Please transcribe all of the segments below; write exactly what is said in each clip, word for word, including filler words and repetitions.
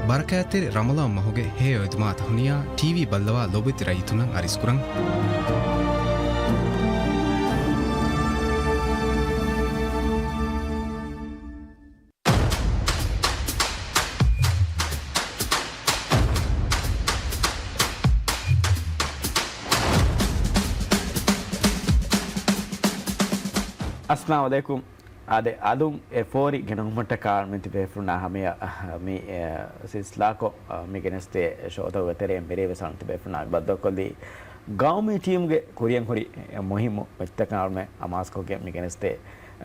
ބަރަކާތްތެރި ރަމަޟާން މަހުގެ ހެޔޮ އެދުމާތަ ހުނިޔާ ޓީވީ ބައްލަވާ ލޯބިވެތި ރައްޔިތުންނަށް އަރިސްކުރަން. އައްސަލާމު ޢަލައިކުމް. އާދެ، އަލުން އެ ފޯރި ގެނައުމަށްޓަކާ މި ތިބޭފުޅުންނާ ހަމަޔަށް މި، އެ، ސިލްސިލާކޮށް، އަ، މި ގެނެސްދޭ ޝޯތަކުގެ ތެރެއިން މިރޭ ވެސް އަލުން ތިބޭފުޅުންނާ ބައްދަލުކޮށްލީ ގައުމީ ޓީމުގެ ކުރިއަށް ހުރި މުހިއްމު މެޗްތަކާ އަޅުމެން އަމާޒުކޮށްގެން މި ގެނެސްދޭ،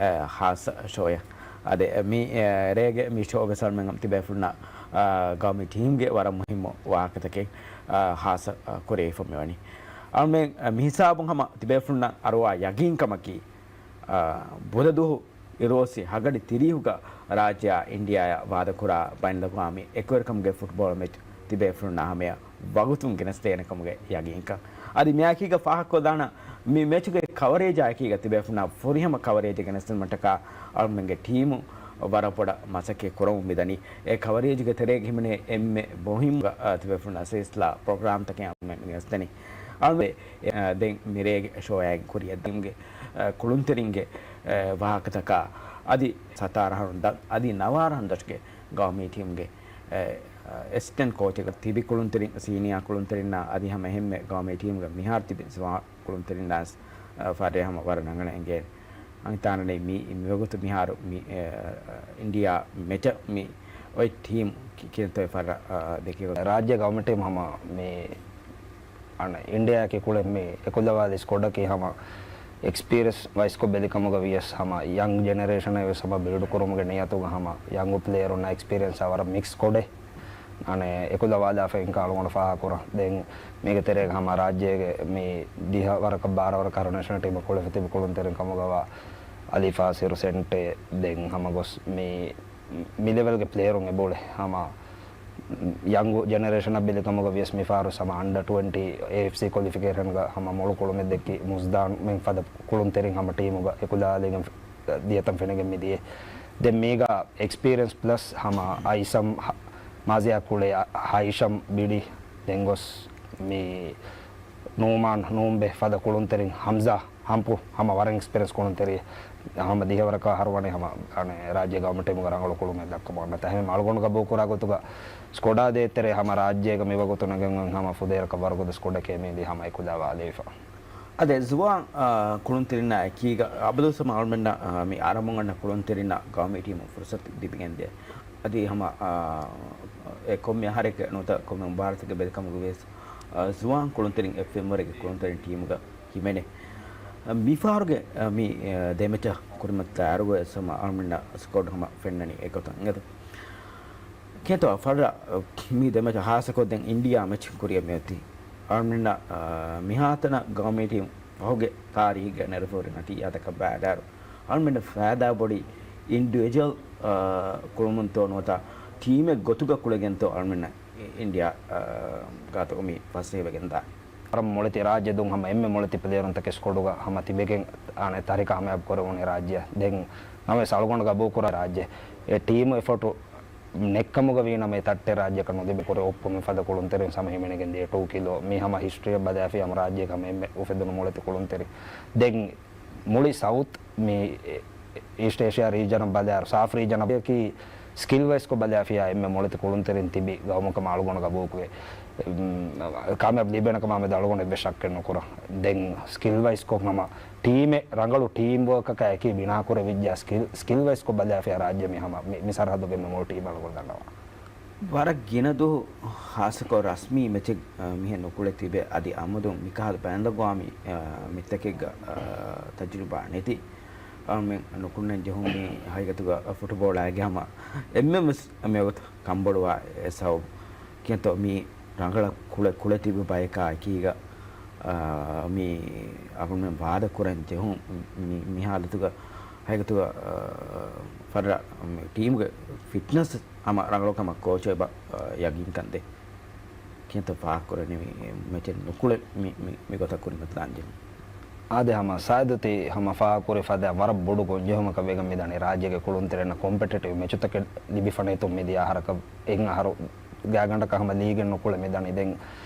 އެ، ހާއްސަ ޝޯއެއް. އާދެ، މި، އެ، ރޭގެ މި ޝޯ ވެސް އަޅުމެން ތިބޭފުޅުންނާ، އަ، ގައުމީ ޓީމުގެ ވަރަށް މުހިއްމު ވާހަކަތަކެއް، އަ، ހާއްސަ، އަ، ކުރެވިފަ މިވަނީ. އަޅުމެން، އަ، މިހިސާބުން ހަމަ ތިބޭފުޅުންނަށް އަރުވާ ޔަގީންކަމަކީ، އާ، ބުދަ ދުވަހު އިރުއޮއްސި ހަގަޑި ތިރީހުގަ ރާއްޖެއާ އިންޑިއާއާ ވާދަކުރާ ބައިނަލްއަގްވާމީ އެކުވެރިކަމުގެ ފުޓްބޯޅަ މެޗް ތިބޭފުޅުންނާ ހަމަޔަށް ވަގުތުން ގެނެސްދޭނެ ކަމުގެ ޔަގީންކަން. އަދި މިއާއެކީގަ ފާހަގަކޮށްލާނަ މި މެޗުގެ ކަވަރޭޖާ އެކީގަ ތިބޭފުޅުންނާ ފުރިހަމަ ކަވަރޭޖެއް ގެނެސްދިނުމަށްޓަކާ އަޅުމެންގެ ޓީމު ވަރަށް ބޮޑަށް މަސައްކަތް ކުރަމުން މިދަނީ. އެ ކަވަރޭޖުގެ ތެރޭގަ ހިމެނޭ އެންމެ މުހިއްމު، އާ، ތިބޭފުޅުންނާ ސިލްސިލާ ޕްރޮގްރާމްތަކެއް އަޅުމެން ގެނެސްދެނީ. އަޅުމެން އެ، އަ، ދެން މިރޭގެ ޝޯއާއި ކުރިއަށް ދިނުމުގެ، އަ، ކުޅުންތެރިންގެ، އަ، ވާހަކަތަކާ އަދި ސަތާރަ އަހަރުން ދަށް އަދި ނަވާރަ އަހަރުން ދަށުގެ ގައުމީ ޓީމުގެ، އެ، އެ، އެސިސްޓެންޓް ކޯޗެއްގަ ތިބި ކުޅުންތެރިން، ސީނިއާ ކުޅުންތެރިންނާ އަދި ހަމަ އެހެންމެ ގައުމީ ޓީމުގެ މިހާރު ތިބި ޒުވާން ކުޅުންތެރިންނާ ވެސް، އަ، ފަރިހަމަ ވަރަށް ރަނގަޅަށް އެނގޭނެ. އަންތާނަނީ މި، މިވަގުތު މިހާރު މި، އެ، އިންޑިއާ މެޗަށް މި އޮތް ޓީމް ކި-، ކިހިނެއްތޯ ފަރަށް، އަ، ދެކި ރާއްޖޭ ގައުމީ ޓީމް ހަމަ މި އަން އިންޑިއާއަކީ ކުޅެ މި އެކުލަވާލި ސްކޮޑަކީ ހަމަ އެކްސްޕީރިއަންސް ވައިސްކޮށް ބެލިކަމުގަ ވިޔަސް ހަމަ ޔަންގް ޖެނެރޭޝަނެއް ވެސް ހަމަ ބިލްޑް ކުރުމުގެ ނިޔަތުގަ ހަމަ ޔަންގް ޕްލޭޔަރުންނާ އެކްސްޕީރިއަންސާ ވަރަށް މިކްސް ސްކޮޑެއް. އަނެއް އެކުލަވާލާފަ އިންކާ އަޅުގަނޑު ފާހަގަކުރަން. ދެން މީގެ ތެރޭގަ ހަމަ ރާއްޖޭގެ މި ދިހަ ވަރަކަށް ބާރަ ވަރަކަށް ހަރު ނޭޝަނަލް ޓީމަށް ކުޅެފަ ތިބި ކުޅުންތެރިން ކަމުގަވާ އަލީ ފާސިރު ސެންޓޭ ދެން ހަމަ ގޮސް މި، މި ލެވެލްގެ ޕްލޭޔަރުން އެބައުޅޭ. ހަމަ ޔަންގް ޖެނެރޭޝަނަށް ބެލިކަމުގަ ވިޔަސް މިފަހަރު ހަމަ އަންޑަ ޓްވެންޓީ އޭއެފްސީ ކޮލިފިކޭޝަންގަ ހަމަ މޮޅު ކުޅުމެއް ދެއްކި މުޒްދާން މެން ފަދަ ކުޅުންތެރިން ހަމަ ޓީމުގަ އެކުލާލިގެން ދިޔަތަން ފެނިގެން މިދިޔަ. ދެން މީގަ އެކްސްޕީރިއަންސް ޕްލަސް ހަމަ އައިސަމް ހަ-، މާޒިޔާ ކުޅޭ އަ-، ހައިޝަމް ބިޑި ދެން ގޮސް މި ނޫމާން ނޫންބެ ފަދަ ކުޅުންތެރިން ހަމްޒާ ހަމްޕު ހަމަ ވަރަށް އެކްސްޕީރިއަންސް ކުޅުންތެރި ހަމަ ދިހަވަރަކާ ހަރުވަނީ ހަމަ އަނެ ރާއްޖޭ ގައުމީ ޓީމުގެ ރަނގަޅު ކުޅުމެއް ދައްކަމުން އަންނަތާ ހަމަ އަޅުގަނޑު ގަބޫލުކުރާ ގޮތުގަ ސްކޮޑާ ދޭތެރޭ ހަމަ ރާއްޖޭގަ މިވަގުތު ނެގެން ހަމަ ފުދޭވަރަކަށް ވަރުގަދަ ސްކޮޑެކޭ މީ ދި ހަމަ އެކުލަވާލެވިފަ. އަދި ޒުވާން، އާ، ކުޅުންތެރިންނާ އެކީގަ އަބަދުސަމަ އަޅުމެންނަށް، އާ، މި އަރަމުން އަންނަ ކުޅުންތެރިންނަށް ގައުމީ ޓީމު ފުރުސަތު ލިބިގެންދޭ. އަދި ހަމަ، އާ، އެ ކޮންމެ އަހަރެއްގެ ނުވަތަ ކޮންމެ މުބާރާތެއްގެ ބެލިކަމުގަ ވިޔަސް، އާ، ޒުވާން ކުޅުންތެރިން އެއްފެންވަރެއްގެ ކުޅުންތެރިން ޓީމުގަ ހިމެނޭ. މިފަހަރުގެ، އާ، މި، އާ، ދެ މެޗަށް ކުރިމަތި ތައްޔާރުވެސް ހަމަ އަޅުމެންނަށް ސްކޮޑް ހަމަ ފެންނަނީ އެގޮތަށް އިނގޭތޯ. ކިހިނެއްތޯ ފަރަށް މި ދެ މެޗަށް ހާއްސަކޮށް ދެން އިންޑިއާ މެޗް ކުރިއަށް މިއޮތީ. އަޅުމެންނަށް، އާ، މިހާތަނަށް ގައުމީ ޓީމް ފަހުގެ ތާރީހުގެ ނެރެފަހުރި ނަތީޖާތަކަށް ބައިވެދާއިރު އަޅުމެންނަށް ފައިދާ ބޮޑީ އިންޑިވިޖުއަލް، އާ، ކުޅުމުންތޯ ނުވަތަ ޓީމެއް ގޮތުގަ ކުޅެގެންތޯ އަޅުމެންނަށް އި-، އިންޑިއާ، އާ، ގާތު މި ފަސޭހަވެގެން ދާނެ. ވަރަށް މޮޅެތި ރާއްޖެ ދުން ހަމަ އެންމެ މޮޅެތި ޕްލޭޔަރުންތަކެއް ސްކޮޑުގަ ހަމަ ތިބެގެން އަނެ ތަރިކަ ހަމަޔަށް ކުރެވުނީ ރާއްޖެއަށް. ދެން ނަމަވެސް އަޅުގަނޑު ގަބޫލުކުރާ ރާއްޖެ އެ ޓީމު އެފޯޓު ނެއްކަމުގަ ވީނަމަ އެ ތައްޓެއް ރާއްޖެއަކަށް ނުލިބި ކުރެ އޮއްޕުމެއް ފަދަ ކުޅުންތެރިން ހަމަ ހިމެނިގެން ދިޔަ ޓޫ ކިލޯ މީ ހަމަ ހިސްޓްރީއަށް ބަލާފި ހަމަ ރާއްޖޭގަ ހަމަ އެންމެ އުފެދުނު މޮޅެތި ކުޅުންތެރި. ދެން މުޅި ސައުތް މި އީސްޓް އޭޝިއާ ރީޖަނަށް ބަލާއިރު ސާފް ރީޖަނަކީ ސްކިލް ވައިސްކޮށް ބަލާފިޔާ އެންމެ މޮޅެތި ކުޅުންތެރިން ތިބި ގައުމަކަމަށް އަޅުގަނޑު ގަބޫލުކުރޭ. އުމް، ކާމިޔާބު ލިބޭނެ ކަމާ މެދު އަޅުގަނޑު އެއްވެސް ޝައްކެއް ނުކުރަން. ދެން ސްކިލް ވައިސްކޮށް ހަމަ ޓީމެއް ރަނގަޅު ޓީމް ވޯކަކާ އެކީ ބިނާ ކުރެވިއްޖާ ސްކިލް، ސްކިލް ވައިސްކޮށް ބަލާފިޔާ ރާއްޖެ މި ހަމަ މި، މި ސަރަހައްދުގެ މި މޮޅު ޓީމް އަޅުގަނޑު ދަންނަވާ. ވަރަށް ގިނަ ދުވަހު ހާއްސަކޮށް ރަސްމީ މެޗެއް، އަ، މިހެން ނުކުޅެ ތިބެ އަދި އަމަދުން މިކަހަލަ ބައިންލަގުވާމީ، އަ، މެޗްތަކެއްގަ، އަ، ތަޖުރިބާ ނެތި އަޅުމެން ނުކުންނަން ޖެހުނީ ހަގީގަތުގަ ފުޓުބޯޅައިގެ ހަމަ އެންމެ ވެސް މިވަގުތު ކަންބޮޑުވާ އެ ސަބަބު. ކިޔަންތޯ މީ ރަނގަޅަށް ކުޅެ، ކުޅެ ތިބި ބަޔަކާ އެކީގަ، އާ، މި އަޅުމެން ވާދަ ކުރަން ޖެހުން މި، މި ހާލަތުގަ ހަގީގަތުގަ، އާ، ފަރަށް މި ޓީމުގެ ފިޓްނަސް ހަމަ ރަނގަޅު ކަމަށް ކޯޗު އެބަ، އާ، ޔަގީންކަން ދޭ. ކިޔަންތޯ ފާހަގަކުރަނީ މި މެޗެއް ނުކުޅެ މި، މި، މި ގޮތަށް ކުރިމަތިލާން ޖެހުން. އާދެ، ހަމަ ސާއިދު ތި ހަމަ ފާހަގަކުރި ފަދަ ވަރަށް ބޮޑު ގޮންޖެހުމަކަށް ވެގެން މިދަނީ ރާއްޖޭގެ ކުޅުންތެރިންނަށް ކޮމްޕެޓިޓިވް މެޗުތަކެއް ލިބިފަނޭތޯ މިދިޔަ އަހަރަކަށް އެއް އަހަރު ގާގަނޑަކަށް ހަމަ ލީގެއް ނުކުޅެ މިދަނީ. ދެން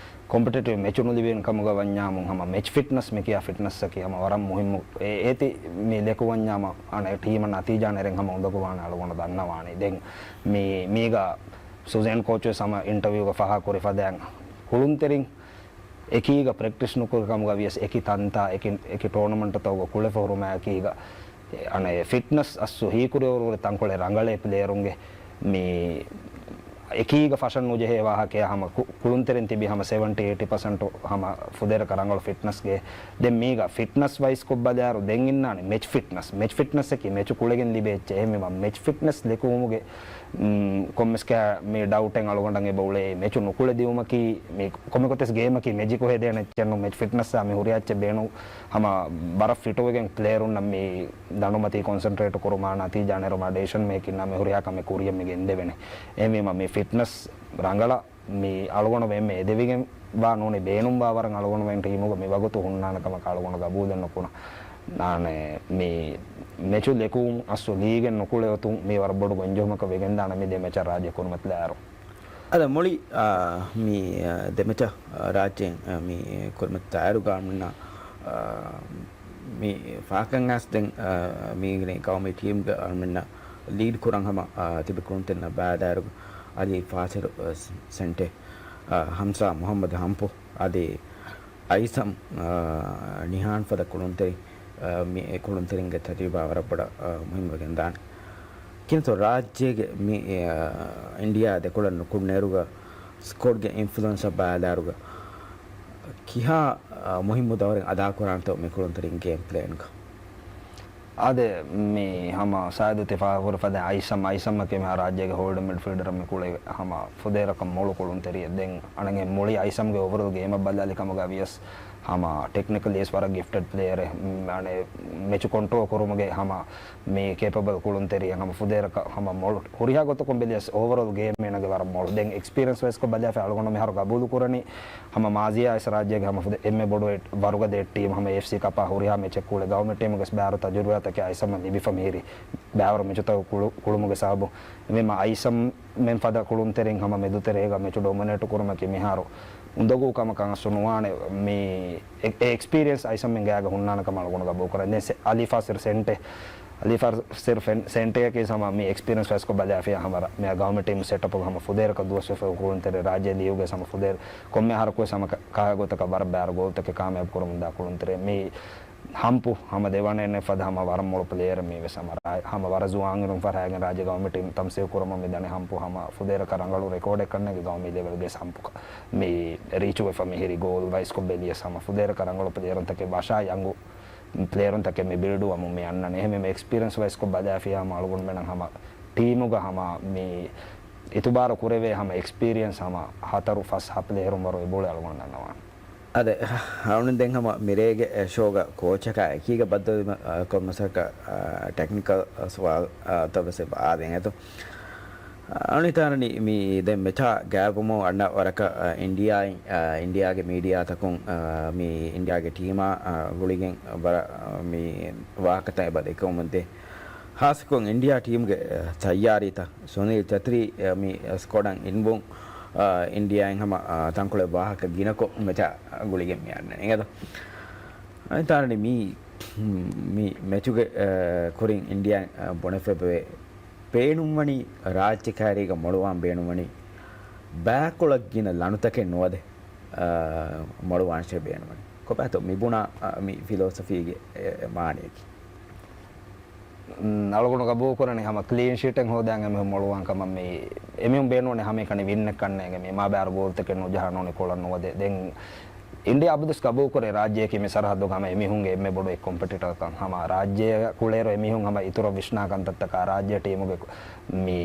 ކޮމްޕިޓިޓިވް މެޗު ނުލިބޭނެ ކަމުގަ ވަންޏާމު ހަމަ މެޗް ފިޓްނަސް މި ކިޔާ ފިޓްނަސްއަކީ ހަމަ ވަރަށް މުހިއްމު. އޭ، އޭތި މި ލެކުވަންޏާމަ އަނެއް ޓީމަށް ނަތީޖާ ނެރެން ހަމަ އުނދަގޫވާނެ އަޅުގަނޑު ދަންނަވާނީ. ދެން މި، މީގަ ސުޒޭން ކޯޗް ވެސް ހަމަ އިންޓަވިއުގަ ފަހާ ކުރި ފަދައިން ކުޅުންތެރިން އެކީގަ ޕްރެކްޓިސް ނުކުރި ކަމުގަ ވިޔަސް އެކި ތަންތާ އެކި، އެކި ޓޫނަމަންޓްތަކުގަ ކުޅެފަ ހުރުމާއެކީގަ އަނެއް ފިޓްނަސް އަސްލު ހީކުރިއަށްވުރެ ތަންކޮޅެއް ރަނގަޅޭ ޕްލޭޔަރުންގެ މި އެކީގަ ފަށަން ނުޖެހޭ ވާހަކައެއް ހަމަ ކު-، ކުޅުންތެރިން ތިބި ހަމަ ސެވެންޓީ އެއިޓީ ޕަސެންޓު ހަމަ ފުދޭވަރަކަށް ރަނގަޅު ފިޓްނަސްގެ. ދެން މީގަ ފިޓްނަސް ވައިސްކޮށް ބަލާއިރު ދެން އިންނާނެ މެޗް ފިޓްނަސް. މެޗް ފިޓްނަސްއަކީ މެޗު ކުޅެގެން ލިބޭ އެއްޗެއް. އެހެންވީމަ މެޗް ފިޓްނަސް ލެކުވުމުގެ، މް، ކޮންމެސް ކަ-، މި ޑައުޓެއް އަޅުގަނޑަށް އެބަ އުޅޭ. މެޗު ނުކުޅެދިއުމަކީ މި ކޮންމެ ގޮތެސް ގޭމަކީ މެޖިކު ހެދޭނެ އެއްޗެއްނު. މެޗް ފިޓްނަސްއާ މި ހުރިހާ އެއްޗެއް ބޭނު ހަމަ ވަރަށް ފިޓުވެގެން ޕްލޭޔަރުންނަށް މި ދަނޑުމަތީ ކޮންސެންޓްރޭޓް ކުރުމާ، ނަތީޖާ ނެރުމާ، ޑެސިޝަން މޭކިންއާ މި ހުރިހާ ކަމެއް ކުރިއަށް މި ގެންދެވޭނެ. އެހެންވީމަ މި ފިޓްނަސް ރަނގަޅަށް މި އަޅުގަނޑު އެންމެ އެދެވިގެން ވާ ނޫނީ ބޭނުންވާ ވަރަށް އަޅުގަނޑުމެން ޓީމުގަ މި ވަގުތު ހުންނާނެ ކަމަކަށް އަޅުގަނޑު ގަބޫލެއް ނުކުރަން. ނާނެ މި މެޗު ލެކުވުން އަސްލު ލީގެއް ނުކުޅެ އޮތުން މީ ވަރަށް ބޮޑު ގޮންޖެހުމަކަށް ވެގެންދާނެ މި ދެ މެޗަށް ރާއްޖެ ކުރިމަތިލާއިރު. އަދަ މުޅި، އާ، މި، އާ، ދެ މެޗަށް، އާ، ރާއްޖެ، އާ، މި ކުރިމަތި ތައާރުގަ އަޅުމެންނަށް، އާ، މި ފާކަން އަސް ދެން، އާ، މީގެ ގައުމީ ޓީމްގެ އަޅުމެންނަށް ލީޑް ކުރަން ހަމަ، އާ، ތިބި ކުޅުންތެރިންނަށް ބައިދާއިރު އަލީ ފާސިރު، އާ، ސެންޓެ، އާ، ހަމްސާ މުހައްމަދު ހަމްޕު އަދި އައިސަމް، އާ، ނިހާން ފަދަ ކުޅުންތެރި، އާ، މި އެ ކުޅުންތެރިންގެ ތަޖުރިބާ ވަރަށް ބޮޑަށް، އާ، މުހިންމުވެގެންދާނެ. ކިންތޯ ރާއްޖޭގެ މި، އާ، އިންޑިއާ ދެކޮޅަށް ނުކުންނޭރުގަ ސްކޮޑްގެ އިންފުލުއެންސަށް ބައިލާރުގަ ކިހާ، އާ، މުހިއްމު ދައުރެއް އަދާކުރާންތޯ މި ކުޅުންތެރިން ގޭމް ޕްލޭންގަ؟ އާދެ، މި ހަމަ ސާދު ތި ފާހަގަކުރި ފަދަ އައިސަމް، އައިސަމްއަކީ މިހާ ރާއްޖޭގެ ހޯލްޑަ މިޑްފީލްޑަރަށް މި ކުޅެ ހަމަ ފުދޭވަރަކަށް މޮޅު ކުޅުންތެރިއެއް. ދެން އަނެއް މުޅި އައިސަމްގެ އޯވަރޯލް ގޭމަށް ބަލާލި ކަމުގަ ވިޔަސް ހަމަ ޓެކްނިކަލީ ވަރަށް ގިފްޓެޑް ޕްލޭޔަރެއް. މް، އަނެއް މެޗު ކޮންޓްރޯލް ކުރުމުގެ ހަމަ މި ކޭޕަބަލް ކުޅުންތެރިއެއް. ހަމަ ފުދޭވަރަކަށް ހަމަ މޮޅު ހުރިހާ ގޮތަކުން ބެލިޔަސް އޯވަރޯލް ގޭމް އޭނަގެ ވަރަށް މޮޅު. ދެން އެކްސްޕީރިއެންސް ވައިސްކޮށް ބަލާފަ އަޅުގަނޑު މިހާރު ގަބޫލު ކުރަނީ ހަމަ މާޒީއާ އިސް ރާއްޖޭގެ ހަމަ ފުދޭ އެންމެ ބޮޑު އެ-، ވަރުގަދަ އެއް ޓީމް ހަމަ އެފްސީ ކަޕާ ހުރިހާ މެޗެއް ކުޅެ ގައުމީ ޓީމުގެ ބައިވަރު ތަޖުރިބާތަކެއް އައިސަމް ލިބިފަ މިހިރީ ބައިވަރު މެޗުތަކު ކުޅު-، ކުޅުމުގެ ސަބަބު. އެމެ އައިސަމް މެން ފަދަ ކުޅުންތެރިން ހަމަ މެދުތެރޭގަ މެޗު ޑޮމިނޭޓް ކުރުމަކީ މިހާރު އުނދަގޫ ކަމަކަށް އަސްލު ނުވާނެ. މި އެ-، އެ އެކްސްޕީރިއެންސް އައިސަމް އެނގާގަ ހުންނާނެ ކަމަށް އަޅުގަނޑު ގަބޫލު ކުރަން. ދެން ސެ-، އަލީ ފާސިރު ސެންޓެ، އަލީ ފާސިރު ފެން-، ސެންޓެއަކީ ހަމަ މި އެކްސްޕީރިއެންސް ވައިސްކޮށް ބަލާފިޔާ ހަމަ ރަ-، މި ގައުމީ ޓީމް ސެޓަޕުގަ ހަމަ ފުދޭވަރަކަށް ދުވަސްވެފަ ކުޅުންތެރި ރާއްޖޭ ލީގުގެ ހަމަ ފުދޭވަރު ކޮންމެ އަހަރަކުވެސް ހަމަ ކަ-، ކާ ގޮތަކަށް ވަރަށް ބައިވަރު ގޯލްތަކެއް ކާމިޔާބު ކުރަމުންދާ ކުޅުންތެރި. މި ހަމްޕު ހަމަ ދެވަނައެއް ފަދަ ހަމަ ވަރަށް މޮޅު ޕްލޭޔަރެއް މީވެސް ހަމަ ރާ-، ހަމަ ވަރަށް ޒުވާން އިރުން ފަރާގެން ރާއްޖެ ގައުމީ ޓީމް ތަމްސީލް ކުރަމުން މިދަނީ. ހަމްޕު ހަމަ ފުދޭވަރަކަށް ރަނގަޅު ރެކޯޑެއް ކަންނޭނގެ ގައުމީ ލެވެލްގެ ހަމްޕު މި ރީޗުވެފަ މިހިރީ ގޯލް ވައިސްކޮށް ބެލިޔަސް ހަމަ ފުދޭވަރަކަށް ރަނގަޅު ޕްލޭޔަރުންތަކެއް ވަށާ އަނގު ޕްލޭޔަރުންތަކެއް މި ބިލްޑުވަމުން މި އަންނަނީ. އެހެންވެ މި އެކްސްޕީރިއެންސް ވައިސްކޮށް ބަލާފިޔާ ހަމަ އަޅުގަނޑުމެން ހަމަ ޓީމުގަ ހަމަ މި އިތުބާރު ކުރެވޭ ހަމަ އެކްސްޕީރިއެންސް ހަމަ ހަތަރު ފަސް ހަ ޕްލޭޔަރުން ވަރު އެބައުޅޭ އަޅުގަނޑު ދަންނަވާނެ. އަދެ، އަޅުން ދެން ހަމަ މިރޭގެ ޝޯގަ ކޯޗަކާ އެކީގަ ބައްދަލުވީމަ، ކޮންމެސް އަކަށް ޓެކްނިކަލް ސުވާލުތައް ވެސް އާދެން އެތޯ. އަނިތާރަނި މި ދެން މެޗާ ގާތްގަނޑު އަންނަ ވަރަކަށް، އިންޑިއާއިން، އިންޑިއާގެ މީޑިއާތަކުން، މި އިންޑިއާގެ ޓީމާ ގުޅިގެން ވަރަށް މި ވާހަކަތައް އެބަ ދެއްކެވުމުންދޭ. ހާއްސަކޮށް އިންޑިއާ ޓީމްގެ ތައްޔާރީތައް، ސުނީލް ޗެތްރީ މި ސްކޮޑަށް އިންވުން، އިންޑިއާއިން ހަމަ ތަންކޮޅެއް ވާހަކަ ގިނަކޮށް މެޗާ ގުޅިގެން މި އަންނަނީ. އަނިތާރަނި މި، މި މެޗުގެ ކުރިން އިންޑިއާއިން ބުނެފައިވޭ ބޭނުންވަނީ ރާއްޖެ ކައިރީގަ މޮޅުވާން ބޭނުންވަނީ ބާކޮޅަށް ގިނަ ލަނޑުތަކެއް ނުވަދެ، އާ، މޮޅުވާންށޭ ބޭނުންވަނީ. ކޮބާތޯ މި ބުނާ، އާ، މި ފިލޯސަފީގެ، އެ، މާނަޔަކީ؟ އަޅުގަނޑު ގަބޫލުކުރަނީ ހަމަ ކްލީން ޝީޓެއް ހޯދާން އެމީހުން މޮޅުވާން ކަމަށް. މި އެމީހުން ބޭނުންވަނީ ހަމައެކަނި ވިންއެއް ކަންނޭނގެ މި މާ ބާރު ގޯލްތަކެއް ނުޖަހާ ނޫނީ ކޮޅަށް ނުވަދެ. ދެން އިންޑިއާ އަބަދުވެސް ގަބޫލުކުރޭ ރާއްޖެއަކީ މި ސަރަހައްދުގަ ހަމަ އެމީހުންގެ އެންމެ ބޮޑު އެއް ކޮމްޕެޓިޓަރކަން. ހަމަ ރާއްޖެ ކުޅޭއިރު އެމީހުން ހަމަ އިތުރަށް ވިސްނާ ކަންތައްތަކާ ރާއްޖެ ޓީމުގެ މި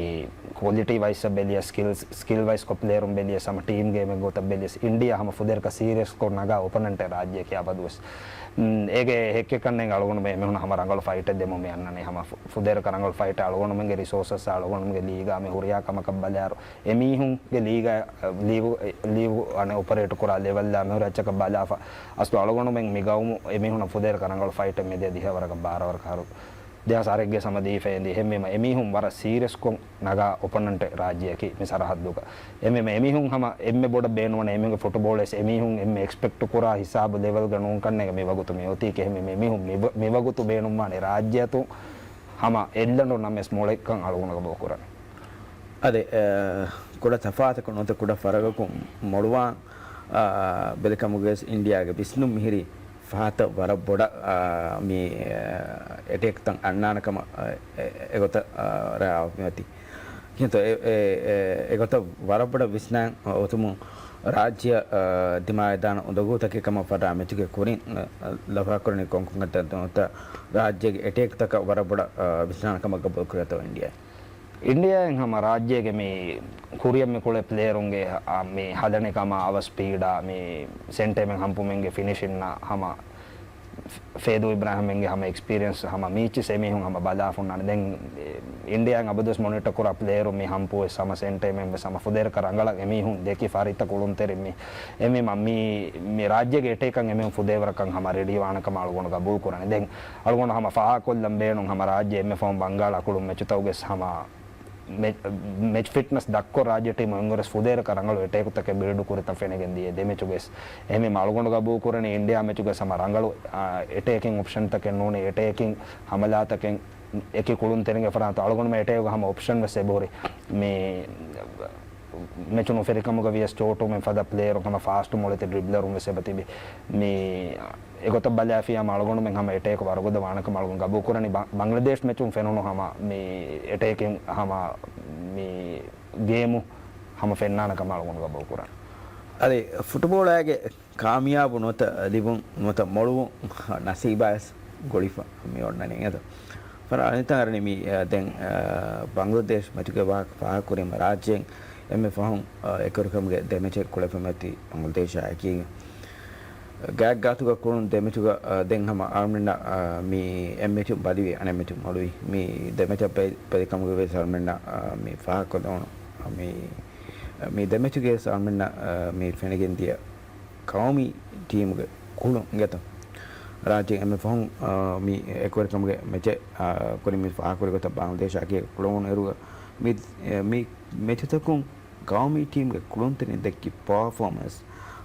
ކޮލިޓީ ވައިސް ބެލިޔަސް ސްކިލް، ސްކިލް ވައިސްކޮށް ޕްލޭޔަރުން ބެލިޔަސް ހަމަ ޓީމް ގޭމެއް ގޮތަށް ބެލިޔަސް އިންޑިއާ ހަމަ ފުދޭވަރަކަށް ސީރިއަސްކޮށް ނަގާ އޮޕަނެންޓެއް ރާއްޖެއަކީ އަބަދުވެސް. އޭގެ ހެއްކެއްކަންނޭނގެ އަޅުގަނޑު މި އެމީހުން ހަމަ ރަނގަޅު ފައިޓެއް ދެމުން މި އަންނަނީ. ހަމަ ފު-، ފުދޭވަރަކަށް ރަނގަޅު ފައިޓެއް އަޅުގަނޑުމެންގެ ރިސޯސަސް އަޅުގަނޑުމެންގެ ލީގާ މި ހުރިހާ ކަމަކަށް ބަލާއިރު އެމީހުންގެ ލީގާ، ލީގު، ލީގު އަނެއް އޮޕަރޭޓް ކުރާ ލެވެލްއާ މިހުރި އެއްޗަކަށް ބަލާފަ އަސްލު އަޅުގަނޑުމެން މި ގައުމު އެމީހުނަށް ފުދޭވަރަކަށް ރަނގަޅު ފައިޓެއް މިދިޔަ ދިހަވަރަކަށް ބާރަވަރަކަށް އަހަރު ދެހާސް އަރެއްގެ ސަމަ ދީފައި އެނދި. އެހެންވީމަ އެމީހުން ވަރަށް ސީރިއަސްކޮށް ނަގާ އޮޕޮނަންޓެއް ރާއްޖެއަކީ މި ސަރަހައްދުގަ. އެހެންވީމަ އެމީހުން ހަމަ އެންމެ ބޮޑަށް ބޭނުންވަނީ އެމީހުންގެ ފުޓުބޯޅަ އެމީހުން އެންމެ އެކްސްޕެކްޓް ކުރާ ހިސާބު ލެވެލްގަ ނޫން ކަންނޭނގެ މިވަގުތު މި އޮތީ. އެހެންވީމަ އެމީހުން މިވަ-، މިވަގުތު ބޭނުންވާނެ ރާއްޖެއަތު ހަމަ އެއްލަނޑު ނަމަވެސް މޮޅެއްކަން އަޅުގަނޑު ގަބޫލުކުރަން. އަދި، އަ، ކުޑަ ތަފާތަކުން ނުވަތަ ކުޑަ ފަރަގަކުން މޮޅުވާން، އަ، ބެލިކަމުގައި ވެސް އިންޑިއާގެ ވިސްނުން މިހިރީ ފަހަތަށް ވަރަށް ބޮޑަށް، އާ، މި، އާ، އެޓޭކްތައް އަންނާނެ ކަމަށް، އާ، އެ-، އެ-، އެގޮތަށް، އާ، ރާވެ މިއޮތީ. ކިންތޯ އެ-، އެ-، އެ-، އެގޮތަށް ވަރަށް ބޮޑަށް ވިސްނާން އޮތުމުން ރާއްޖެއަށް، އާ، ދިމާވެދާނެ އުނދަގޫތަކެއް ކަމަށް ފަށާ މެޗުގެ ކުރިން، އާ، ލަފާކުރަނީ ކޮންކޮން ކަންތައްތައް ނުވަތަ ރާއްޖޭގެ އެޓޭކްތަކަށް ވަރަށް ބޮޑަށް، އާ، ވިސްނާނެ ކަމަށް ގަބޫލުކުރިއަތޯ އިންޑިއާ. އިންޑިއާއިން ހަމަ ރާއްޖޭގެ މި ކުރިއަށް މި ކުޅޭ ޕްލޭޔަރުންގެ، އާ، މި ހަދަނި ކަމާ އަވަސް ސްޕީޑާ، މި ސެންޓަރމެން ހަމްޕުމެންގެ ފިނިޝިންއާ ހަމަ ފޭދޫ އިބްރާހިމްގެ ހަމަ އެކްސްޕީރިއަންސް ހަމަ މީޗިސް އެމީހުން ހަމަ ބަލާފަ ހުންނާނެ. ދެން އިންޑިއާއިން އަބަދުވެސް މޮނިޓަ ކުރާ ޕްލޭޔަރު މި ހަމްޕުވެސް ހަމަ ސެންޓަރމެންވެސް ހަމަ ފުދޭވަރަކަށް ރަނގަޅަށް އެމީހުން ދެކި ފަރިތަ ކުޅުންތެރިން މި އެމީމަ މި، މި ރާއްޖޭގެ އެޓޭކަށް އެމީހުން ފުދޭވަރަކަށް ހަމަ ރެޑީ ވާނެ ކަމަށް އަޅުގަނޑު ގަބޫލު ކުރަނީ. ދެން އަޅުގަނޑު ހަމަ ފާހަގަކޮށްލަން ބޭނުން ހަމަ ރާއްޖެ އެންމެ ފަހުން ބަންގާޅަ ކުޅުން މެޗުތަކުގެސް ހަމަ މެ-، މެޗް ފިޓްނަސް ދަށްކޮށް ރާއްޖެ ޓީމު އެންގުރެސް ފުދޭވަރަކަށް ރަނގަޅު އެޓޭކުތަކެއް ބިލްޑް ކުރިތަން ފެނިގެން ދިޔަ ދެ މެޗުގެސް. އެހެންވީމަ އަޅުގަނޑު ގަބޫލު ކުރަނީ އިންޑިއާ މެޗުގެސް ހަމަ ރަނގަޅު، އާ، އެޓޭކިން އޮޕްޝަންތަކެއް ނޫނީ އެޓޭކިން ހަމަލާތަކެއް އެކި ކުޅުންތެރިންގެ ފަރާތު އަޅުގަނޑުމެން އެޓޭކުގަ ހަމަ އޮޕްޝަން ވެސް އެބަހުރި. މި މެޗު ނުފެރިކަމުގަ ވިޔަސް ޗޯޓުމެން ފަދަ ޕްލޭޔަރު ހަމަ ފާސްޓް މޮޅެތި ޑްރިބްލަރުން ވެސް އެބަ ތިބި. މި އެގޮތަށް ބަލާފިޔާ ހަމަ އަޅުގަނޑުމެން ހަމަ އެޓޭކު ވަރުގަދަ ވާނެ ކަމަށް އަޅުގަނޑު ގަބޫލު ކުރަނީ. ބަ-، ބަންގްލަދޭޝް މެޗުން ފެނުނު ހަމަ މި އެޓޭކިން ހަމަ މި ގޭމު ހަމަ ފެންނާނެ ކަމަށް އަޅުގަނޑު ގަބޫލު ކުރަން. އަދި ފުޓުބޯޅައިގެ ކާމިޔާބު ނުވަތަ ލިބުން ނުވަތަ މޮޅުވުން ނަސީބާވެސް ގުޅިފަ މި އޮންނަނީ އެދޯ. ފަރާ އަނެއް ތަން އަރަނީ މި، އަ، ދެން، އަ، ބަންގްލަދޭޝް މެޗުގެ ވާހަކަ ފާހަގަކުރީމަ ރާއްޖޭން އެންމެ ފަހުން، އަ، އެކުވެރިކަމުގެ ދެ މެޗެއް ކުޅެފަ މިއޮތީ ބަންގްލަދޭޝާ އެކީގަ. ގާތްގާތުގަ ކުޅުން ދެ މެޗުގަ، އަ، ދެން ހަމަ އަޅުމެންނަށް، އަ، މި އެއް މެޗު ބަލިވި އަނެއް މެޗު މޮޅުވި. މި ދެ މެޗަށް ބެ-، ބެލިކަމުގަ ވެސް އަޅުމެންނަށް، އަ، މި ފާހަގަކޮށްލެވުނު، އަ، މި، އަ، މި ދެ މެޗުގެ ވެސް އަޅުމެންނަށް، އަ، މި ފެނިގެން ދިޔަ ޤައުމީ ޓީމުގެ ކުޅުން އިނގޭތޯ. ރާއްޖޭ އެންމެ ފަހުން، އާ، މި އެކުވެރިކަމުގެ މެޗެއް، އާ، ކުރިން މި ފާހަގަކުރި ގޮތަށް ބަންގްލަދޭޝާ އެކީ ކުޅުނު އިރުގަ މި، މި މެޗުތަކުން ޤައުމީ ޓީމުގެ ކުޅުންތެރިން ދެއްކި ޕާފޯމަންސް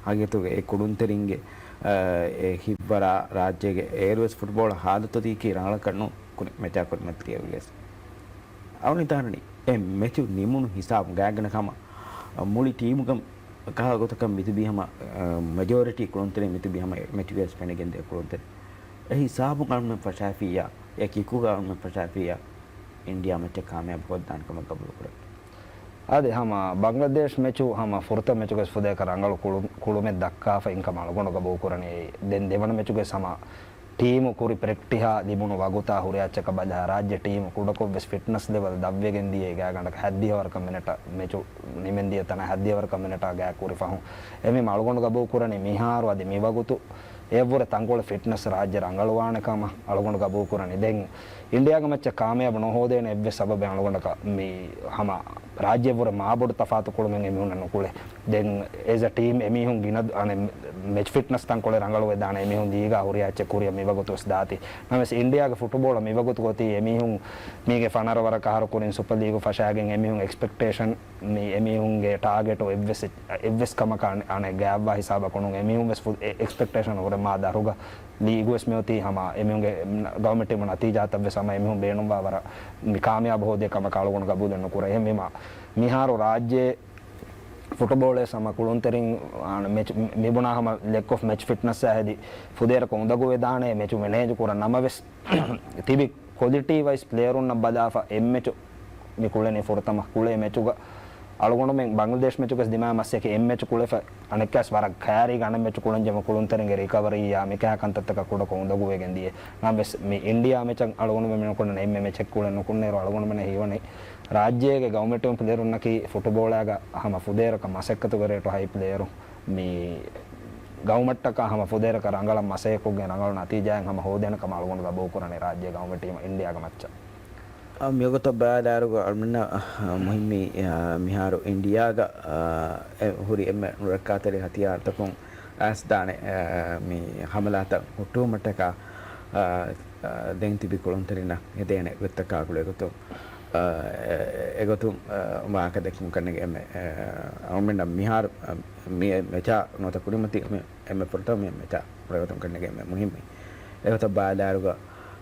ހަގީގަތުގަ އެ ކުޅުންތެރިންގެ، އާ، އެ ހިތްވަރާ ރާއްޖޭގެ އޭރުވެސް ފުޓްބޯޅަ ހާލަތު ދީކީ ރަނގަޅަކަށް ނޫން ކުރިން މެޗާ ކުރިމަތިރިއަށްވިޔަސް. އަޅުނި ތާރަނި އެ މެޗު ނިމުނު ހިސާބު ގާތްގަނޑަކަށް ހަމަ މުޅި ޓީމުގަ ކަހަލަ ގޮތަކަށް މިތިބީ ހަމަ، އަ، މެޖޯރިޓީ ކުޅުންތެރިން މިތިބީ ހަމަ މެޗުގައި ވެސް ފެނިގެންދިޔަ ކުޅުންތެރިން. އެ ހިސާބުން އަޅުމެން ފަށާފިއްޔާ، އެ ކިކުގަ އަޅުމެން ފަށާފިއްޔާ، އިންޑިއާ މެޗެއް ކާމިޔާބު ކޮށްދާނެ ކަމަށް ގަބޫލުކުރޭ. އަދި ހަމަ ބަންގްލަދޭޝް މެޗު ހަމަ ފުރަތަމަ މެޗުގައި ފުދޭކަށް ރަނގަޅު ކުޅު-، ކުޅުމެއް ދައްކާފަ އިން ކަމަށް އަޅުގަނޑު ގަބޫލު ކުރަނީ. ދެން ދެވަނަ މެޗުގައި ހަމަ ޓީމު ކުރި ޕްރެކްޓިހާ ލިބުނު ވަގުތާ ހުރި އެއްޗަކަށް ބަލާ، ރާއްޖެ ޓީމު ކުޑަކޮށް ވެސް ފިޓްނަސް ލެވެލް ދަށްވެގެން ދިޔައީ ގާތްގަނޑަކަށް ހަތްދިހަ ވަރަކަށް މިނެޓަށް މެޗު ނިމެން ދިޔަ ތަނަށް ހަތްދިހަ ވަރަކަށް މިނެޓާ ގާތް ކުރި ފަހުން. އެހެންވީމަ އަޅުގަނޑު ގަބޫލު ކުރަނީ މިހާރު އަދި މިވަގުތު އެއަށްވުރެ ތަންކޮޅެއް ފިޓްނަސް ރާއްޖެ ރަނގަޅުވާނެ ކަމަށް އަޅުގަނޑު ގަބޫލު ކުރަނީ. ދެން އިންޑިއާގެ މެޗަށް ކާމިޔާބު ނުހޯދޭނެ އެއްވެސް ސަބަބެއް އަޅުގަނޑަކަށް މި ހަމަ ރާއްޖެއަށްވުރެ މާބޮޑު ތަފާތު ކުޅުމެއް އެމީހުންނަށް ނުކުޅޭ. ދެން އޭޒް އަ ޓީމް އެމީހުން ގިނަ އަނެއް މެޗް ފިޓްނަސް ތަންކޮޅެއް ރަނގަޅުވެދާނެ އެމީހުން ލީގާ ހުރިހާ އެއްޗެއް ކުރިއަށް މިވަގުތު ވެސް ދާތީ. ނަމަވެސް އިންޑިއާގެ ފުޓުބޯޅަ މިވަގުތު އޮތީ އެމީހުން މީގެ ފަނަރަ ވަރަކަށް އަހަރު ކުރިން ސުޕަ ލީގު ފަށާގެން އެމީހުން އެކްސްޕެކްޓޭޝަން މި އެމީހުންގެ ޓާގެޓު އެއްވެސް، އެއްވެސް ކަމަކަށް އަނެއް ގާތްވާ ހިސާބަކުން އެމީހުން ވެސް އެ-، އެކްސްޕެކްޓޭޝަން ހުރެ މާ ދަށުގަ ލީގު ވެސް މިއޮތީ ހަމަ އެމީހުންގެ ގައުމެއް ޓީމު ނަތީޖާތައް ވެސް ހަމަ އެމީހުން ބޭނުންވާ ވަރަށް މި ކާމިޔާބު ހޯދޭ ކަމަކަށް އަޅުގަނޑު ގަބޫލެއް ނުކުރޭ. އެހެންވީމަ މިހާރު ރާއްޖޭ ފުޓުބޯޅަ ހަމަ ކުޅުންތެރިން މެޗް މިބުނާ ހަމަ ލެކް އޮފް މެޗް ފިޓްނަސް އާ ހެދި ފުދޭވަރަކަށް އުނދަގޫވެދާނެ މެޗު މެނޭޖް ކުރަން. ނަމަވެސް ތިބި ކޮލިޓީ ވައިސް ޕްލޭޔަރުންނަށް ބަލާފަ އެއްމެޗު މި ކުޅެނީ ފުރަތަމަ ކުޅޭ މެޗުގަ އަޅުގަނޑުމެން ބަންގްލަދޭޝް މެޗުގަސް ދިމާ މަސްއެކި އެއްމެޗު ކުޅެފަ އަނެއްކާސް ވަރަށް ކައިރީގަ އަނެއް މެޗު ކުޅެން ޖެމަ ކުޅުންތެރިންގެ ރިކަވަރީއާ މިކަހަ ކަންތައްތަކަށް ކުޑަކޮށް އުނދަގޫވެގެން ދިޔަ. ނަމަވެސް މި އިންޑިއާ މެޗަށް އަޅުގަނޑުމެން މިނުކުންނަ އެންމެ މެޗެއް ކުޅެން ނުކުންނޭރު އަޅުގަނޑުމެން ހީވަނީ ރާއްޖޭގެ ގައުމެއް ޓީމު ޕްލޭޔަރުންނަކީ ފުޓުބޯޅައިގަ ހަމަ ފުދޭވަރަކަށް މަސައްކަތުގެ ރޭޓު ހައި ޕްލޭޔަރު މި ގައުމަށްޓަކާ ހަމަ ފުދޭވަރަކަށް ރަނގަޅަށް މަސައްކަތްކޮށްގެން ރަނގަޅު ނަތީޖާއެއް ހަމަ ހޯދޭނެ ކަމަށް އަޅުގަނޑު ގަބޫލު ކުރަނީ ރާއްޖޭ ގައުމެއް ޓީމު އިންޑިއާގެ މައްޗަށް. އާ، މިވަގުތަށް ބަލާލާއިރުގަ އަޅުމެންނަށް، އާ، މުހިއްމީ، އާ، މިހާރު އިންޑިއާގަ، އާ، އެ، ހުރި އެންމެ ނުރައްކާތެރި ހަތިޔާރުތަކުން އައިސްދާނެ، އާ، މި ހަމަލާތައް ހުއްޓުވުމަށްޓަކާ، އާ، ދެން ތިބި ކުޅުންތެރިންނަށް ހެދޭނެ ގޮތްތަކާ ގުޅޭ ގޮތުން، އާ، އެ، އެގޮތުން، އާ، ވާހަކަ ދެއްކުން ކަންނޭނގެ އެންމެ، އާ، އަޅުމެންނަށް މިހާރު، އާ، މި މެޗާ ނުވަތަ ކުރިމަތި މި އެންމެ ފުރަތަމަ މި މެޗާ ގުޅޭ ގޮތުން ކަންނޭނގެ އެންމެ މުހިއްމު. އެގޮތަށް ބަލާއިރުގަ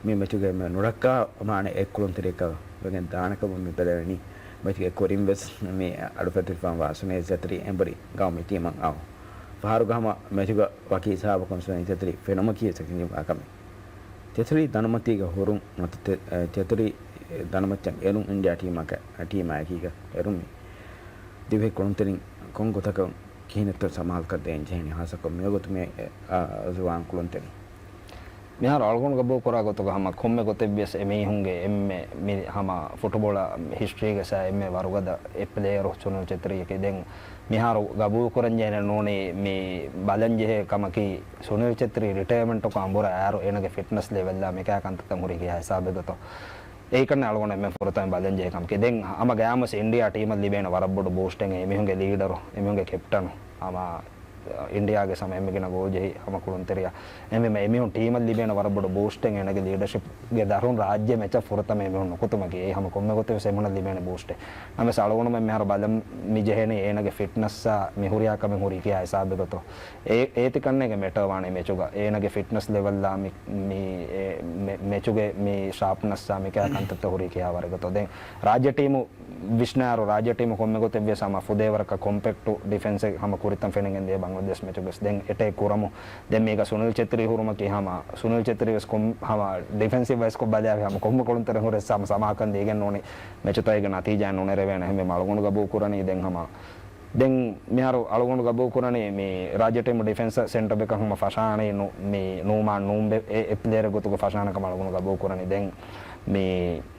މި މެޗުގެ އެންމެ ނުރައްކާ މާނަ އެއް ކުޅުންތެރިޔަކަށް ވެގެން ދާނެ ކަމަށް މި ބެލެވެނީ. މެޗުގެ ކުރިން ވެސް މި އަޑު ފެތުރިފާން ވާ ސުނިލް ޗެތްރީ އެނބުރި ގައުމީ ޓީމަށް އައު. ފަހަރުގަ ހަމަ މެޗުގަ ވަކި ހިސާބަކުން ސުނިލް ޗެތްރީ ފެނުމަކީ ވެސް އެކަންޏެއް ވާ ކަމެއް. ޗެތްރީ ދަނޑުމަތީގަ ހުރުން ނުވަތަ ޗެ-، އެ، ޗެތްރީ ދަނޑުމައްޗަށް އެރުން އިންޑިއާ ޓީމަކަށް، ޓީމާ އެކީގަ އެރުން މި ދިވެހި ކުޅުންތެރިން ކޮން ގޮތަކަށް ކިހިނެއްތޯ ސަމާލުކޮށްދޭން ޖެހެނީ ހާއްސަކޮށް މިވަގުތު މި، އެ، އާ، ޒުވާން ކުޅުންތެރިން. މިހާރު އަޅުގަނޑު ގަބޫލުކުރާ ގޮތުގަ ހަމަ ކޮންމެ ގޮތެއްވިޔަސް އެމީހުންގެ އެންމެ މި ހަމަ ފުޓުބޯޅަ ހިސްޓްރީގެ ސައި އެންމެ ވަރުގަދަ އެއް ޕްލޭޔަރު ސުނިލް ޗެތްރީއަކީ. ދެން މިހާރު ގަބޫލުކުރަންޖެހޭނެ ނޫނީ މި ބަލަންޖެހޭ ކަމަކީ ސުނިލް ޗެތްރީ ރިޓަޔަމެންޓުކޮށް އަނބުރަ އައިރު އޭނަގެ ފިޓްނަސް ލެވެލްއާ މިކާ ކަންތައްތައް ހުރީ ކިހާ ހިސާބެއް ގޮތޯ. އެއީކަން އަޅުގަނޑު އެންމެ ފުރަތަމަ ބަލަންޖެހޭ ކަމަކީ. ދެން ހަމަ ގަޔާމުސް އިންޑިއާ ޓީމަށް ލިބޭނެ ވަރަށް ބޮޑު ބޫސްޓެއް އެމީހުންގެ ލީޑަރު، އެމީހުންގެ ކެޕްޓަނު ހަމަ އިންޑިއާގެ ސަމަ އެންމެ ގިނަ ގޯލް ޖެހި ހަމަ ކުޅުންތެރިޔާ. އެހެންވީމަ އެމީހުން ޓީމަށް ލިބޭނެ ވަރަށް ބޮޑު ބޫސްޓެއް އޭނަގެ ލީޑަޝިޕްގެ ދަށުން ރާއްޖެ މެޗަށް ފުރަތަމަ އެމީހުން ނުކުތުމަކީ. އެއީ ހަމަ ކޮންމެ ގޮތެއް ވެސް އެމީހުންނަށް ލިބޭނެ ބޫސްޓެއް. ނަމަވެސް އަޅުގަނޑުމެން މިހާރު ބަލަން މި ޖެހޭނީ އޭނަގެ ފިޓްނަސްއާ މި ހުރިހާ ކަމެއް ހުރީ ކިހާ ހިސާބެއް ގޮތޯ. އެ، އޭތި ކަންނޭނގެ މެޓަރ ވާނީ މެޗުގަ އޭނަގެ ފިޓްނަސް ލެވެލްއާ މި، މި، އެ، މެ-، މެޗުގެ މި ޝާޕްނަސްއާ މިކާ ކަންތައްތައް ހުރީ ކިހާ ވަރެއް ގޮތޯ. ދެން ރާއްޖެ ޓީމު ވިސްނާއިރު ރާއްޖެ ޓީމު ކޮންމެ ގޮތެއްވިޔަސް ހަމަ ފުދޭވަރަކަށް ކޮމްޕެކްޓު ޑިފެންސެއް ހަމަ ކުރިތަން ފެނިގެން ދިޔަ ބަންގްލަދޭޝް މެޗުގަސް ދެން އެޓޭކް ކުރަމު. ދެން މީގަ ސުނިލް ޗެތްރީ ހުރުމަކީ ހަމަ ސުނިލް ޗެތްރީ ވެސް ކޮން ހަމަ ޑިފެންސިވް ވައިސްކޮށް ބަލާފި ހަމަ ކޮންމެ ކުޅުންތެރި ހުރެސް ހަމަ ސަމާކަން ދީގެން ނޫނީ މެޗުތައް އޭގެ ނަތީޖާ ނުނެރެވޭނެ. އެހެންވީމަ އަޅުގަނޑު ގަބޫލު ކުރަނީ ދެން ހަމަ ދެން މިހާރު އަޅުގަނޑު ގަބޫލު ކުރަނީ މި ރާއްޖެ ޓީމު ޑިފެންސަ ސެންޓަ ބެކަށް ހަމަ ފަށާނީ ނު-، މި ނޫމާން ނޫންބެ އެ، އެ ޕްލޭޔަރެއް ގޮތުގަ ފަށާނެ ކަމަށް އަޅުގަނޑު ގަބޫލު ކުރަނީ. ދެން މި،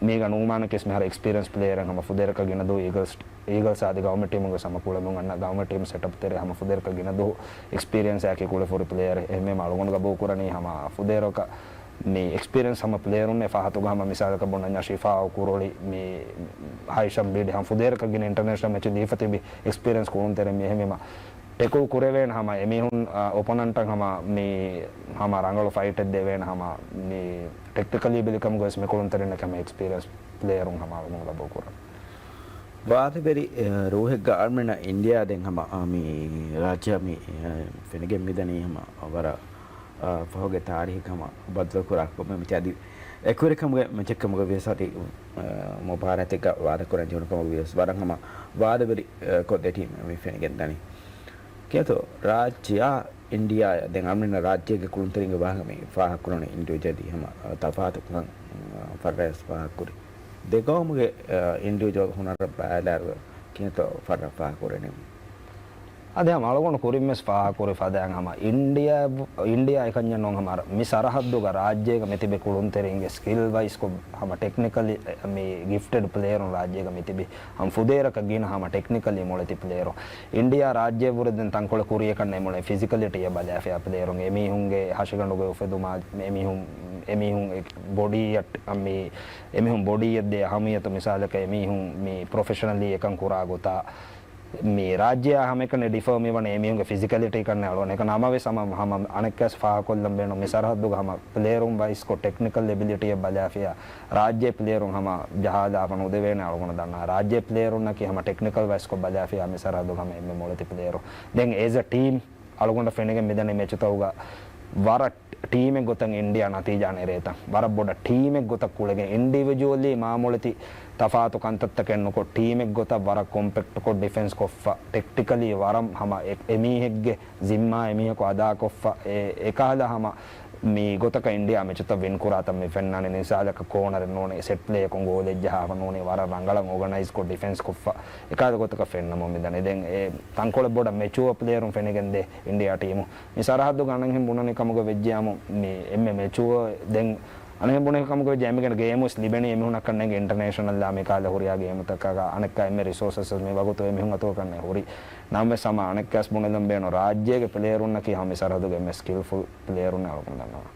މީގަ ނޫމާނަކީސް މިހާރު އެކްސްޕީރިއަންސް ޕްލޭޔަރެއް ހަމަ ފުދޭވަރަކަށް ގިނަ ދުވަހު އީގަލްސް، އީގަލްސް އަދި ގައުމީ ޓީމުގެ ހަމަ ކުޅެމުން އަންނަ ގައުމީ ޓީމު ސެޓަޕް ތެރޭ ހަމަ ފުދޭވަރަކަށް ގިނަ ދުވަހު އެކްސްޕީރިއަންސްއާއެކީ ކުޅެފަ ހުރި ޕްލޭޔަރެއް. އެހެންވީމަ އަޅުގަނޑު ގަބޫލު ކުރަނީ ހަމަ ފުދޭވަރަކަށް މި އެކްސްޕީރިއަންސް ހަމަ ޕްލޭޔަރުންނޭ ފާހަތުގަ ހަމަ މިސާލަކަށް ބުނަންޏާ ޝިފާއު ކުރޮޅި މި ހައިޝަމް ބީޑި ހަމަ ފުދޭވަރަކަށް ގިނަ އިންޓަރނޭޝަނަލް މެޗު ދީފަ ތިބި އެކްސްޕީރިއަންސް ކުޅުންތެރިން މި. އެހެންވީމަ ޓެކުލް ކުރެވޭނެ ހަމަ އެމީހުން، އާ، އޮޕޮނަންޓަށް ހަމަ މި ހަމަ ރަނގަޅު ފައިޓެއް ދެވޭނެ ހަމަ މި ޓެކްޓިކަލް އެބިލިޓީ ކަމުގަ ވެސް މި ކުޅުންތެރިންނަކީ ހަމަ އެކްސްޕީރިއަންސް ޕްލޭޔަރުން ހަމަ އަޅުގަނޑު ގަބޫލު ކުރަން. ވާދަވެރި، އެ، ރޫހެއްގަ އަޅުމެންނަށް އިންޑިއާ ދެން ހަމަ، އާ، މި ރާއްޖެ މި، އެ، ފެނިގެން މިދަނީ ހަމަ ވަރަށް، އާ، ފަހުގެ ތާރީހެއް ހަމަ ބައްދަލުކުރާ ކޮންމެ މެޗެއް އަދި އެކުވެރިކަމުގެ މެޗެއް ކަމުގަ ވިޔަސް އަދި، އާ، މުބާރާތެއްގަ ވާދަކުރަން ޖެހުނު ކަމުގަ ވިޔަސް ވަރަށް ހަމަ ވާދަވެރި، އާ، ކޮށްދޭ ޓީމެއް މި ފެނިގެން ދަނީ. ކިޔަތޯ ރާއްޖެއާ އިންޑިއާ ދެން އަޅުމެންނަށް ރާއްޖޭގެ ކުޅުންތެރިންގެ ވާހަކަ މި ފާހަގަކުރަނީ އިންޑިވިޖުއަލީ ހަމަ، އާ، ތަފާތުކަން، އާ، ފައްރަޔަސް ފާހަގަކުރި. ދެ ގައުމުގެ، އާ، އިންޑިވިޖުއަލް ހުނަރަށް ބައިލާރު ކިންތޯ ފައްރަ ފާހަގަކުރެނީ. އަދި ހަމަ އަޅުގަނޑު ކުރިންވެސް ފާހަގަކުރި ފަދައިން ހަމަ އިންޑިއާ، އިންޑިއާ އެކަންޏެއް ނޫން ހަމަ މި ސަރަހައްދުގަ ރާއްޖޭގަ މިތިބި ކުޅުންތެރިންގެ ސްކިލް ވައިސްކޮށް ހަމަ ޓެކްނިކަލީ މި ގިފްޓެޑް ޕްލޭޔަރުން ރާއްޖޭގަ މިތިބި. ހަމަ ފުދޭވަރަކަށް ގިނަ ހަމަ ޓެކްނިކަލީ މޮޅެތި ޕްލޭޔަރު. އިންޑިއާ ރާއްޖެ ވުރެ ދެން ތަންކޮޅެއް ކުރިޔަކަން އެ މޮޅެ ފިޒިކަލިޓީއަށް ބަލާފިޔާ ޕްލޭޔަރުން. އެމީހުންގެ ހަށިގަނޑުގެ އުފެދުމާ، އެމީހުން، އެމީހުން ބޮޑީއަށް މި، އެމީހުން ބޮޑީއަށް ދޭ އަހަމިއްޔަތު މިސާލަކަށް އެމީހުން މި ޕްރޮފެޝަނަލީ އެކަން ކުރާ ގޮތާ، މި ރާއްޖެއާ ހަމައެކަނި ޑިފަރ މިވަނީ އެމީހުންގެ ފިޒިކަލިޓީ ކަންނޭ އަޅުގަނޑު. އެކަން ނަމަވެސް ހަމަ، ހަމަ އަނެއްކާސް ފާހަގަކޮށްލަން ބޭނުން މި ސަރަހައްދުގަ ހަމަ ޕްލޭޔަރުން ވައިސްކޮށް ޓެކްނިކަލް އެބިލިޓީއަށް ބަލާފިޔާ ރާއްޖޭ ޕްލޭޔަރުން ހަމަ ޖަހާލާފަ ނުދެވޭނެ އަޅުގަނޑު ދަންނަ. ރާއްޖޭ ޕްލޭޔަރުންނަކީ ހަމަ ޓެކްނިކަލް ވައިސްކޮށް ބަލާފިޔާ މި ސަރަހައްދުގަ ހަމަ އެންމެ މޮޅެތި ޕްލޭޔަރު. ދެން އޭޒް އަ ޓީމް އަޅުގަނޑަށް ފެނިގެން މިދަނީ މެޗުތަކުގަ ވަރަށް ޓީމެއް ގޮތަށް އިންޑިއާ ނަތީޖާ ނެރޭތަން. ވަރަށް ބޮޑަށް ޓީމެއް ގޮތަށް ކުޅެގެން އިންޑިވިޖުއަލީ މާމޮޅެތި ތަފާތު ކަންތައްތަކެއް ނުކޮށް، ޓީމެއް ގޮތަށް ވަރަށް ކޮމްޕެކްޓްކޮށް ޑިފެންސް ކޮށްފަ، ޓެކްޓިކަލީ ވަރަށް ހަމަ އެ، އެމީހެއްގެ ޒިންމާ އެމީހަކު އަދާކޮށްފަ، އެ، އެކަހަލަ ހަމަ މި ގޮތަކަށް އިންޑިއާ މެޗުތައް ވިން ކުރާތަން މި ފެންނާނެ. މިސާލަކަށް ކޯނަރެއް ނޫނީ ސެޓް ޕްލޭއަކުން ގޯލެއް ޖަހާފަ ނޫނީ ވަރަށް ރަނގަޅަށް އޯގަނައިޒްކޮށް ޑިފެންސް ކޮށްފަ އެކަހަލަ ގޮތަކަށް ފެންނަމުން މިދަނީ. ދެން އެ ތަންކޮޅެއް ބޮޑަށް މެޗުއަ ޕްލޭޔަރުން ފެނިގެންދޭ އިންޑިއާ ޓީމު. މި ސަރަހައްދުގަ އަނެއްހެން ބުނަނީ ކަމުގަ ވެއްޖިޔާމު މި އެންމެ މެޗުއަ ދެން އަނެއްހެން ބުނެ ކަމުގަ ވެއްޖެ އެންމެ ގޭމުވެސް ލިބެނީ އެމީހުންނަށް ކަންނޭނގެ އިންޓަރނޭޝަނަލް މިކާލަ ހުރިހާ ގޭމުތަކާގަ އަނެއްކާ އެންމެ ރިސޯސަސް މި ވަގުތު އެމީހުން އަތުގަ ކަންނޭ ހުރީ. ނަމަވެސް ހަމަ އަނެއްކާސް ބުނެލަން ބޭނުން ރާއްޖޭގެ ޕްލޭޔަރުންނަކީ ހަމަ މި ސަރަހައްދުގެ އެންމެ ސްކިލްފުލް ޕްލޭޔަރުން އަޅުގަނޑު ދަންނަވަން.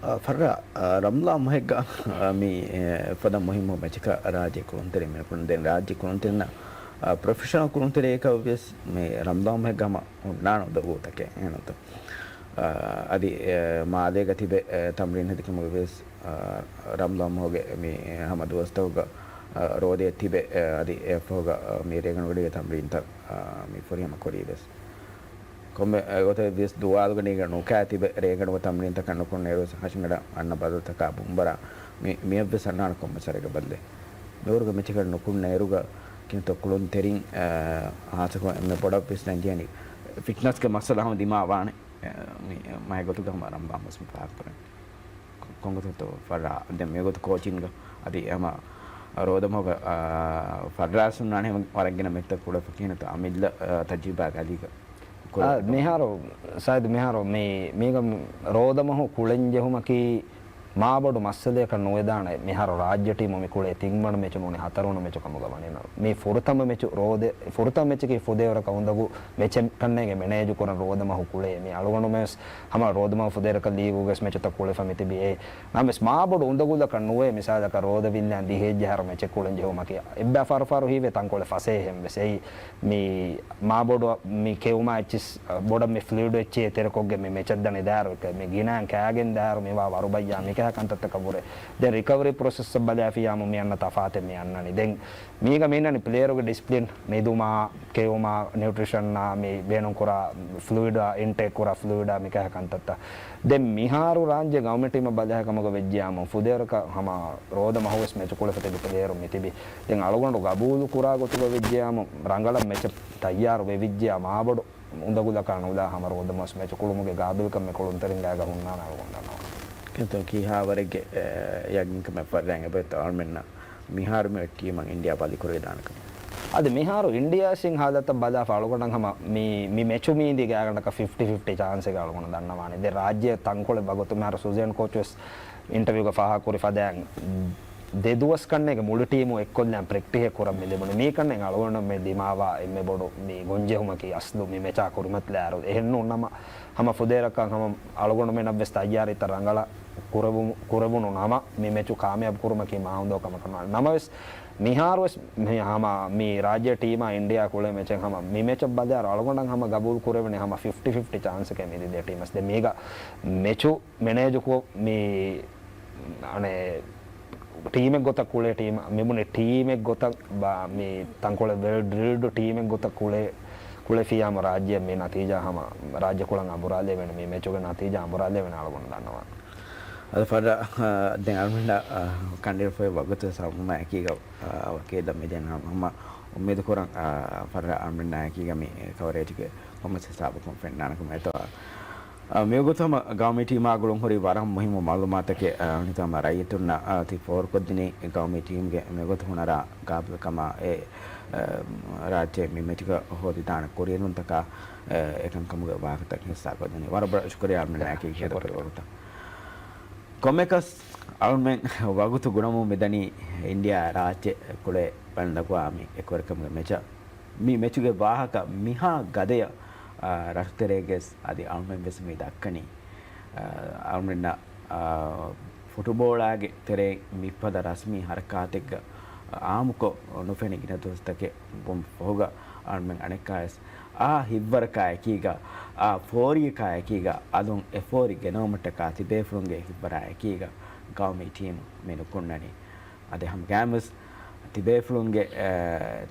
އަ، ފައްރާ، އަ، ރަމްޟާން މަހެއްގަ، އަ، މި، އެ، ފަދަ މުހިއްމު މެޗަކަށް ރާއްޖެ ކުޅުންތެރިން މި ކުޅުން ދެން ރާއްޖެ ކުޅުންތެރިންނަށް، އަ، ޕްރޮފެޝަނަލް ކުޅުންތެރިއަކަށް ވިޔަސް މި ރަމްޟާން މަހެއްގަ ހަމަ ހުންނާނެ އުނދަގޫތަކެއް އެހެންތޯ. އަދި، އެ، މާލޭގަ ތިބެ، އެ، ތަމްރީން ހެދިކަމުގަ ވިޔަސް، އަ، ރަމްޟާން މަހުގެ މި ހަމަ ދުވަސްތަކުގަ، އަ، ރޯދައެއް ތިބެ، އަ، އަދި އެއަށްފަހުގަ، އަ، މި ރޭގަނޑުގަޑީގެ ތަމްރީންތައް، އަ، މި ފުރިހަމަ ކުރީ ވެސް. ކޮންމެ، އަ، ގޮތެއް ވިޔަސް ދުވާލުގަނޑީގަ ނުކާ ތިބެ ރޭގަނޑުގަ ތަމްރީންތަކަށް ނުކުންނައިރު ހަށިގަނޑަށް އަންނަ ބަދަލުތަކާ ބުނބަރާ މި، މިއަށްވެސް އަންނާނެ ކޮންމެ ސަރެއްގަ ބައްލެއް. މިއުރުގެ މެޗަކަށް ނުކުންނައިރުގަ ކިންތޯ ކުޅުންތެރިން، އަ، ހާއްސަކޮށް އެންމެ ބޮޑަށް ވިސްނަން ޖެހެނީ ފިޓްނަސްގެ މައްސަލަ ހަމަ ދިމާވާނެ. އަ، މި މައިގޮތުގަ ހަމަ ރަމްޟާން ވެސް މި ފާހަގަކުރަނީ. ކޮންގޮތަކަށްތޯ ފަރާ، ދެން މިގޮތު ކޯޗިންގ އަދި ހަމަ ރޯދަމަހުގަ، އާ، ފައްރާސް ހުންނާނެ ހަމަ ވަރަށް ގިނަ މެޗްތައް ކުޅެފަ ކިހިނެއްތޯ އަމިއްލަ، އާ، ތަޖްރިބާގެ އަލީގަ ކުޅެ-، އާ، މިހާރު ސައިދު މިހާރު މި-، މީގަ ރޯދަމަހު ކުޅެން ޖެހުމަކީ މާބޮޑު މައްސަލަޔަކަށް ނުވެދާނެ. މިހާރު ރާއްޖެ ޓީމު މި ކުޅޭ ތިންވަނަ މެޗު ނޫނީ ހަތަރުވަނަ މެޗު ކަމުގަ ވަނީ. މި ފުރަތަމަ މެޗު ރޯދެ-، ފުރަތަމަ މެޗަކީ ފުދޭވަރަކަށް އުނދަގޫ މެޗެއް ކަންނޭނގެ މެނޭޖު ކުރަން ރޯދަމަހު ކުޅޭ. މި އަޅުގަނޑުމެން ވެސް ހަމަ ރޯދަމަހު ފުދޭވަރަކަށް ލީގުގަ ވެސް މެޗުތައް ކުޅެފަ މިތިބީ. އެ ނަމަވެސް މާބޮޑު އުނދަގުލަކަށް ނުވޭ، މިސާލަކަށް ރޯދަ ވިއްލާން ދިހައެއް ޖަހާއިރު މެޗެއް ކުޅެން ޖެހުމަކީ. އެއްބައި ފަހަރު ފަހަރު ހީވޭ ތަންކޮޅެއް ފަސޭހައެއް ވެސް. އެއީ މި މާބޮޑު މި ކެއުމާ އެއްޗިސް ބޮޑަށް މި ފްލުއިޑު އެއްޗެއް ތެރެކޮށްގެން މި މެޗަށް ދަނީ ދާއިރު މި ގިނައިން ކާގެން ދާއިރު މިވާ ވަރުބައްޔާ މިކަހަ ކަންތައްތަކަށް ވުރެ. ދެން ރިކަވަރީ ޕްރޮސެސްއަށް ބަލާފިޔާމު މި އަންނަ ތަފާތެއް މި އަންނަނީ. ދެން މީގަ މި އަންނަނީ ޕްލޭޔަރުގެ ޑިސިޕްލިން، ނިދުމާ، ކެއުމާ، ނިއުޓްރިޝަންއާ، މި ބޭނުންކުރާ ފްލުއިޑާ، އިންޓޭކް ކުރާ ފްލުއިޑާ، މިކަހަ ކަންތައްތައް. ދެން މިހާރު ރާއްޖެ ގައުމީ ޓީމަށް ބަލާ ކަމުގަ ވެއްޖެޔާމު، ފުދޭވަރަކަށް ހަމަ ރޯދަ މަހުވެސް މެޗު ކުޅެފަ ތިބި ޕްލޭޔަރު މިތިބި. ދެން އަޅުގަނޑު ގަބޫލު ކުރާ ގޮތުގަ ވެއްޖެޔާމު، ރަނގަޅަށް މެޗަށް ތައްޔާރު ވެވިއްޖެޔާ މާބޮޑު އުނދަގުލަކާ ނުލާ ހަމަ ރޯދަމަސް މެޗު ކުޅުމުގެ ގާބިލްކަމެއް ކުޅުންތެރިން ގާގަ ހުންނާނެ އަޅުގަނޑަށް ނަމަ. ކިންތޯ ކިހާވަރެއްގެ، އެ، ޔަގީންކަމެއް ފައްރާން އެބައޮތްތޯ އަޅުމެންނަށް މިހާރު މި ޓީމަށް އިންޑިއާ ބަލިކުރެވިދާނެކަމަށް؟ އަދި މިހާރު އިންޑިއާ ސިން ހާލަތަށް ބަލާފަ އަޅުގަނޑަށް ހަމަ މި، މި މެޗު މީދީ ގާގަނޑަކަށް ފިފްޓީ ފިފްޓީ ޗާންސެއް އަޅުގަނޑަށް ދަންނަވާނެ. ދެ ރާއްޖެ ތަންކޮޅެއް ވަގުތު މިހާރު ސުޒޭން ކޯޗް ވެސް އިންޓަވިއުގަ ފާހަގަކުރި ފަދައިން ދެ ދުވަސް ކަންނޭގެ މުޅި ޓީމު އެއްކޮށްލަން ޕްރެކްޓިހެއް ކުރަން މި ލިބުނީ. މީ ކަންނޭނގެ އަޅުގަނޑު މި ދިމާވާ އެންމެ ބޮޑު މި ގޮންޖެހުމަކީ އަސްލު މި މެޗާ ކުރިމަތިލާއިރު. އެހެންނޫން ނަމަ ހަމަ ފުދޭވަރަކަށް ހަމަ އަޅުގަނޑުމެންނަށް ވެސް ތައްޔާރީތައް ރަނގަޅަށް ކުރެވު-، ކުރެވުނު ނަމަ މި މެޗު ކާމިޔާބު ކުރުމަކީ މާ އުނދަގޫ ކަމަކަށް ނުވާނެ. ނަމަވެސް މިހާރުވެސް މި ހަމަ މި ރާއްޖޭ ޓީމާ އިންޑިއާ ކުޅޭ މެޗެއް ހަމަ މި މެޗަށް ބަލާއިރު އަޅުގަނޑަށް ހަމަ ގަބޫލު ކުރެވެނީ ހަމަ ފިފްޓީ ފިފްޓީ ޗާންސެކޭ މި ދިދޭ ޓީމަސް. ދެން މީގަ މެޗު މެނޭޖުކޮށް މި އަނެއް ޓީމެއް ގޮތަށް ކުޅޭ ޓީމް، މިބުނެ ޓީމެއް ގޮތަށް ބާ-، މި ތަންކޮޅެއް ވެލް ޑްރިލްޑް ޓީމެއް ގޮތަށް ކުޅޭ، ކުޅެފިޔާމު ރާއްޖެ މި ނަތީޖާ ހަމަ ރާއްޖެ ކުޅަން އަނބުރާލެވޭނެ، މި މެޗުގެ ނަތީޖާ އަނބުރާލެވޭނެ އަޅުގަނޑު ދަންނަވާނެ. އަދި ފަރާ، ދެން އަޅުގަނޑަށް، އަ، ކަނޑިރުފޮތް ވަގުތު ސަމުމައިކީގަ، އަ، ވަކީލަށް މިދެން ހަމަ އުއްމީދު ކުރަން، އަ، ފަރާ އަޅުގަނޑާއެކީގަ މި ކަވަރޭޖްގެ ކޮންމެސް ހިސާބަކުން ފެންނާނެ ކަމަށް އެތަވާ. އަ، މިވަގުތު ހަމަ ގައުމީ ޓީމާ ގުޅުން ހުރި ވަރަށް މުހިއްމު މައުލޫމާތަކެއް، އަ، އަނިތާ ހަމަ ރައްޔިތުންނަށް، އަ، ތި ފޯރުކޮށްދިނީ ގައުމީ ޓީމްގެ މިވަގުތު ހުނަރާ ގާބިލްކަމާ އެ، އަ، ރާއްޖެ މި މެޗުގަ ހޯދިދާނެ ކުރިއެރުންތަކާ، އަ، އެކަންކަމުގެ ވާހަކަތައް ހިއްސާކޮށްދިނީ. ވަރަށް ބޮޑަށް ޝުކުރިއްޔާ އަޅުމެންނާއެކީ ހޭދަކުރި ވަގުތަށް. ކޮންމެއަކަސް އަޅުމެން ވަގުތު ގުނަމުން މިދަނީ އިންޑިއާ ރާއްޖެ ކުޅޭ ބަންދަގުވާ މި އެކުވެރިކަމުގެ މެޗަށް. މި މެޗުގެ ވާހަކަ މިހާ ގަދަޔަށް، އާ، ރަށުތެރޭގެސް އަދި އަޅުމެންވެސް މި ދައްކަނީ. އާ، އަޅުމެންނަށް، އާ، ފުޓުބޯޅާގެ ތެރެއިން މިފަދަ ރަސްމީ ހަރަކާތެއްގަ އާއްމުކޮށް ނުފެނި ގިނަ ދުވަސްތަކެއް ވުމަށް ފަހުގަ އަޅުމެން އަނެއްކާވެސް އާ ހިތްވަރަކާ އެކީގަ، އާ ފޯރިއަކާ އެކީގަ، އަލުން އެ ފޯރި ގެނައުމަށްޓަކާ ތިބޭފުޅުންގެ ހިތްވަރާ އެކީގަ ގައުމީ ޓީމު މި ނުކުންނަނީ. އަދި ހަމަގައިމުވެސް ތިބޭފުޅުންގެ، އަ،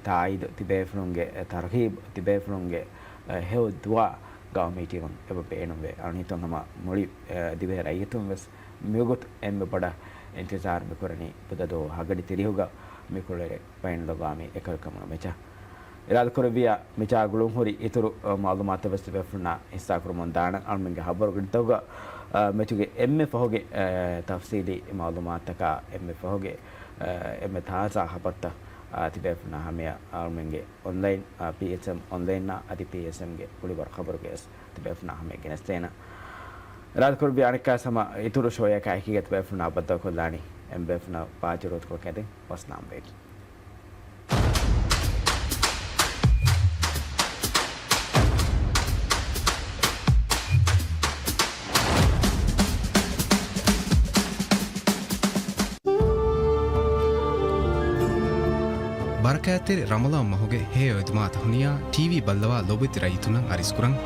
ތާއީދު، ތިބޭފުޅުންގެ، އަ، ތަރުހީބު، ތިބޭފުޅުންގެ، އަ، ހެޔޮ ދުޢާ ގައުމީ ޓީމުން އެބަ ބޭނުންވޭ. އަޅުގަނޑު ހިތުން ހަމަ މުޅި، އަ، ދިވެހި ރައްޔިތުން ވެސް މިވަގުތު އެންމެ ބޮޑަށް އިންތިޒާރު މިކުރަނީ ބުދަ ދުވަހު ހަގަޑި ތިރީހުގަ މި ކުޅެރޭ ބައިނަލްއަގްވާމީ އެކަލަކަމުގެ މެޗަށް. އިރާދަކުރެއްވިޔާ މިޗާ ގުޅުންހުރި އިތުރު، އަ، މައުލޫމާތު ވެސް ތިބޭފުޅުންނާ ހިއްސާކުރަމުން ދާނަން. އަޅުމެންގެ ހަބަރުގަޑިތަކުގަ، އަ، މެޗުގެ އެންމެ ފަހުގެ، އަ، ތަފްސީލީ މައުލޫމާތުތަކާ އެންމެ ފަހުގެ، އަ، އެންމެ ތާޒާ ހަބަރުތައް، އަ، ތިބޭފުޅުންނާ ހަމަޔަށް އަޅުމެންގެ އޮންލައިން، އަ، ޕީއެސްއެމް އޮންލައިންއާ އަދި ޕީއެސްއެމްގެ ކުޅިވަރު ޚަބަރުގައި ވެސް ތިބޭފުޅުންނާ ހަމަޔަށް ގެނެސްދޭނަން. އިރާދަކުރެއްވިޔާ އަނެއްކާވެސް ހަމަ އިތުރު ޝޯއަކާ އެކީގަ ތިބޭފުޅުންނާ ބައްދަލުކޮށްލާނީ. އެންމެ ބޭފުޅުންނަށް ބާއްޖަވެރި ވަގުތުކޮޅަކަށް އެދެން. ވައްސަލާމް ވެގެން. ބަރަކާތްތެރި ރަމަޟާން މަހުގެ ހެޔޮ އެދުމާތައް ހުނިޔާ، ޓީވީ ބައްލަވާ ލޯބިވެތި ރައްޔިތުންނަށް އަރިސްކުރަން.